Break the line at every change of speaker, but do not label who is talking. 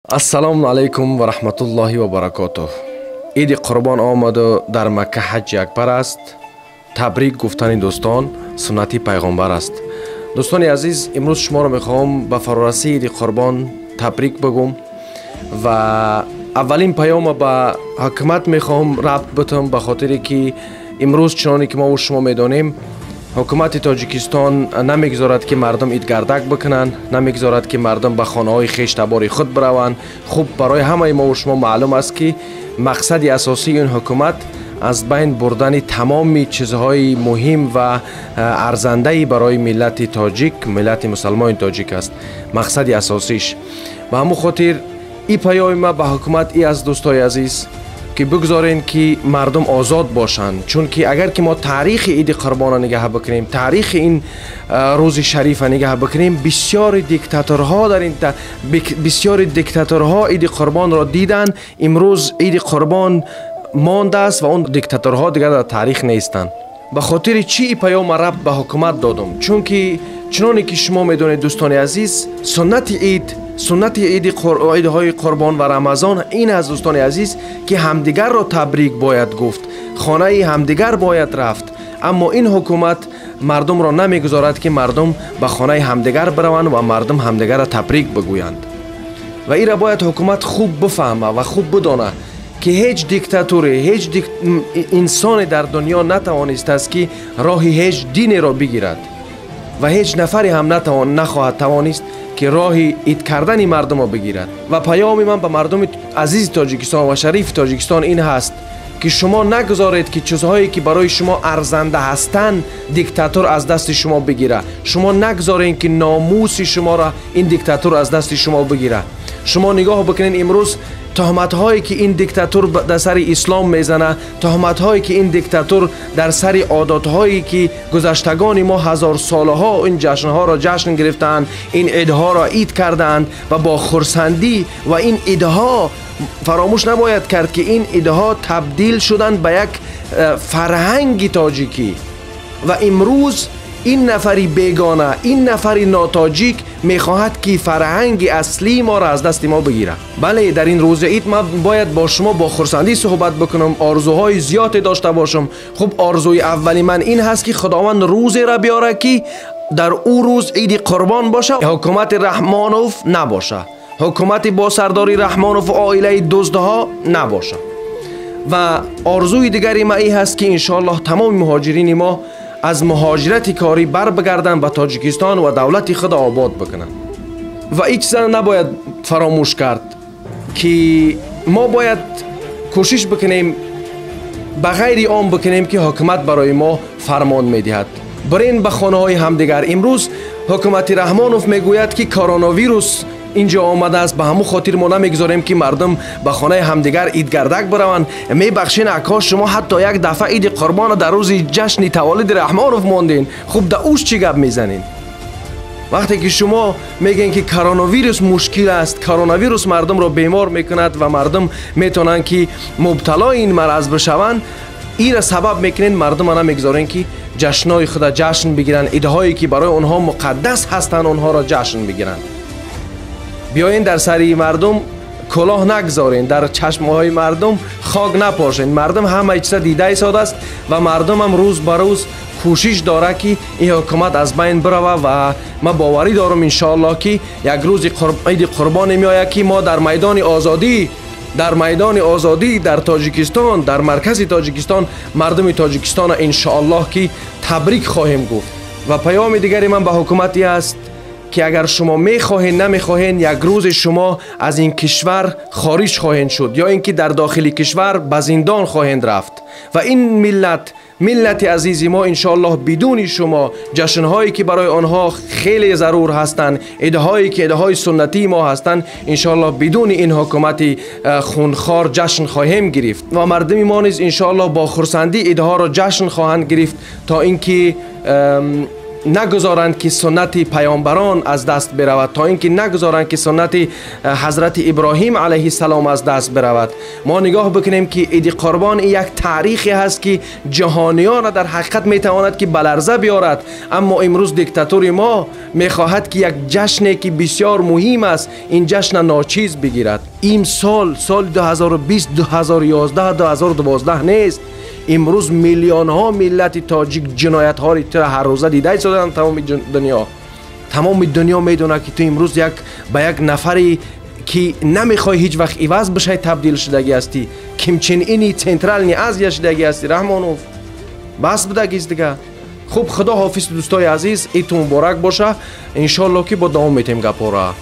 Ассалому алайкум ва раҳматуллоҳи ва баракотуҳ. Иди Қурбон омаду дар Макка ҳаҷи акбар аст. Табрик гуфтани дӯстон суннати пайғомбар аст. Дӯстони азиз, имрӯз шуморо мехоҳам ба фарорасии Иди Қурбон табрик бигӯм ва аввалин паёма ба ҳукумат мехоҳам рабт битам, ба хотире ки имрӯз, чуноне ки мову шумо медонем, ҳукумати Тоҷикистон намегузорад, ки мардум идгардак бикунанд, намегузорад, ки мардум ба хонаҳои хештабори худ бираванд. Хуб, барои ҳамаи мову шумо маълум аст, ки мақсади асосии ин ҳукумат аз байн бурдани тамоми чизҳои муҳим ва арзандаи барои миллати тоҷик, миллати мусалмони тоҷик аст, мақсади асосиш. Ба ҳамун хотир и паёми ма ба ҳукумат и аст, дӯстои азиз, ки бигзорем, ки мардум озод бошанд. Чунки агар ки мо таърихи Иди Қурбонро нигаҳ бикунем, таърихи ин рӯзи шарифа нигаҳ бикунем, бисёри диктаторҳо дар ин бисёри диктаторҳо Иди Қурбонро диданд. Имрӯз Иди Қурбон мондааст ва он диктаторҳо дигар дар таърих нестанд. Ба хотири чӣ и паёма рабт ба ҳукумат додум? Чунки чуноне ки шумо медонед, дӯстони азиз, суннати ид, суннати иди идҳои Қурбон ва Рамазон ин аст, дӯстони азиз, ки ҳамдигарро табрик бояд гуфт, хонаи ҳамдигар бояд рафт. Аммо ин ҳукумат мардумро намегузорад, ки мардум ба хонаи ҳамдигар бираванд ва мардум ҳамдигарро табрик бигӯянд. Ва инро бояд ҳукумат хуб бифаҳма ва хуб бидона, ки ҳеҷ диктатуре, ҳеҷ инсоне дар дунё натавонистааст, ки роҳи ҳеҷ динеро бигирад, ва ҳеҷ нафаре ҳам нахоҳад тавонист, ки роҳи ид кардани мардумро бигирад. Ва паёми ман ба мардуми азизи Тоҷикистон ва шарифи Тоҷикистон ин ҳаст, ки шумо нагузоред, ки чизҳое ки барои шумо арзанда ҳастанд, диктатор аз дасти шумо бигира. Шумо нагузоред, ки номуси шуморо ин диктатор аз дасти шумо бигира. Шумо нигоҳ бикунед, имрӯз тӯҳматҳое ки ин диктатур дар сари ислом мезана, тӯҳматҳое ки ин диктатур дар сари одатҳое ки гузаштагони мо ҳазорсолаҳо ин ҷашнҳоро ҷашн гирифтаанд, ин идҳоро ид кардаанд ва бо хурсандӣ. Ва ин идҳо, фаромӯш набояд кард, ки ин идҳо табдил шуданд ба як фарҳанги тоҷикӣ. Ва имрӯз ин нафари бегона, ин нафари нотоҷик мехоҳад, ки фарҳанги аслии моро аз дасти мо бигирад. Бале, дар ин рӯзи ид ман бояд бо шумо бо хурсандӣ суҳбат бикунам, орзуҳои зиёде дошта бошам. Хуб, орзуи аввали ман ин ҳаст, ки Худованд рӯзеро биёрад, ки дар ӯ рӯз Иди Қурбон боша, ҳукумати Раҳмонов набоша, ҳукумати бо сардори Раҳмонов, оилаи дуздҳо набоша. Ва орзуи дигари ман ин ҳаст, ки иншоаллоҳ тамоми муҳоҷирини мо аз муҳоҷирати корӣ барбигарданд ба Тоҷикистон ва давлати худ обод бикунанд. Ва ин чизро набояд фаромӯш кард, ки мо бояд кӯшиш бикунем, ба ғайри он бикунем, ки ҳукумат барои мо фармон медиҳад. Бирен ба хонаҳои ҳамдигар. Имрӯз ҳукумати Раҳмонов мегӯяд, ки коронавирус инҷо омадааст, ба ҳамун хотир мо намегузорем, ки мардум ба хонаи ҳамдигар идгардак бираванд. Мебахшен, акҳо, шумо ҳатто як дафъа Иди Қурбонро дар рӯзи ҷашни таваллуди Раҳмонов монден. Хуб, да уш чӣ гап мезанед, вақте ки шумо мегӯед, ки коронавирус мушкил аст, коронавирус мардумро бемор мекунад ва мардум метавонанд, ки мубталои ин мараз бишаванд? Инро сабаб мекунед, мардума намегузорем, ки ҷашнҳои худа ҷашн бигиранд, идҳое ки барои онҳо муқаддас ҳастанд, онҳоро ҷашн бигиранд. Биёен, дар сари мардум кулоҳ нагзорен, дар чашмҳои мардум хок напошен. Мардум ҳамаи чиза дида истодааст ва мардумам рӯз ба рӯз кӯшиш дорад, ки ин ҳукумат аз байн бирава. Ва ман боварӣ дорам, иншоаллоҳ, ки як рӯзи Иди Қурбоне меояд, ки мо дар майдони озодӣ, дар майдони озодӣ дар Тоҷикистон, дар маркази Тоҷикистон, мардуми Тоҷикистонро иншоаллоҳ ки табрик хоҳем гуфт. Ва паёми дигари ман ба ҳукумате аст, ки агар шумо мехоҳед, намехоҳед, як рӯзе шумо аз ин кишвар хориҷ хоҳед шуд ё ин ки дар дохили кишвар ба зиндон хоҳед рафт. Ва ин миллат, миллати азизи мо, иншоаллоҳ бидуни шумо ҷашнҳое ки барои онҳо хеле зарур ҳастанд, идҳое ки идҳои суннатии мо ҳастанд, иншоаллоҳ бидуни ин ҳукумати хунхор ҷашн хоҳем гирифт ва мардуми мо низ иншоаллоҳ бо хурсандӣ идҳоро ҷашн хоҳанд гирифт, то ин ки Нагузоранд, ки суннати паёмбарон аз даст биравад, то ин ки нагузоранд, ки суннати ҳазрати Иброҳим алайҳиссалом аз даст биравад. Мо нигоҳ бикунем, ки Иди Қурбон як таърихе ҳаст, ки ҷаҳониёнро дар ҳақиқат метавонад, ки ба ларза биёрад. Аммо имрӯз диктатури мо мехоҳад, ки як ҷашне, ки бисёр муҳим аст, ин ҷашна ночиз бигирад. Имсол соли 2020, 2011, 2012 нест. Имрӯз миллионҳо миллати тоҷик ҷиноятҳои тура ҳаррӯза дида истоданд. Тамоми дунё, тамоми дунё медонад, ки ту имрӯз як ба як нафаре, ки намехоҳӣ ҳеҷ вақт иваз бишай, табдил шудагӣ ҳастӣ. Ким Чен Ини Центральный Азия шудагӣ ҳастӣ. Раҳмонов, бас будагист дига. Хуб, худо ҳофиз, дӯстои азиз, идту муборак боша. Иншоалло, ки бо давом метем гапҳоро.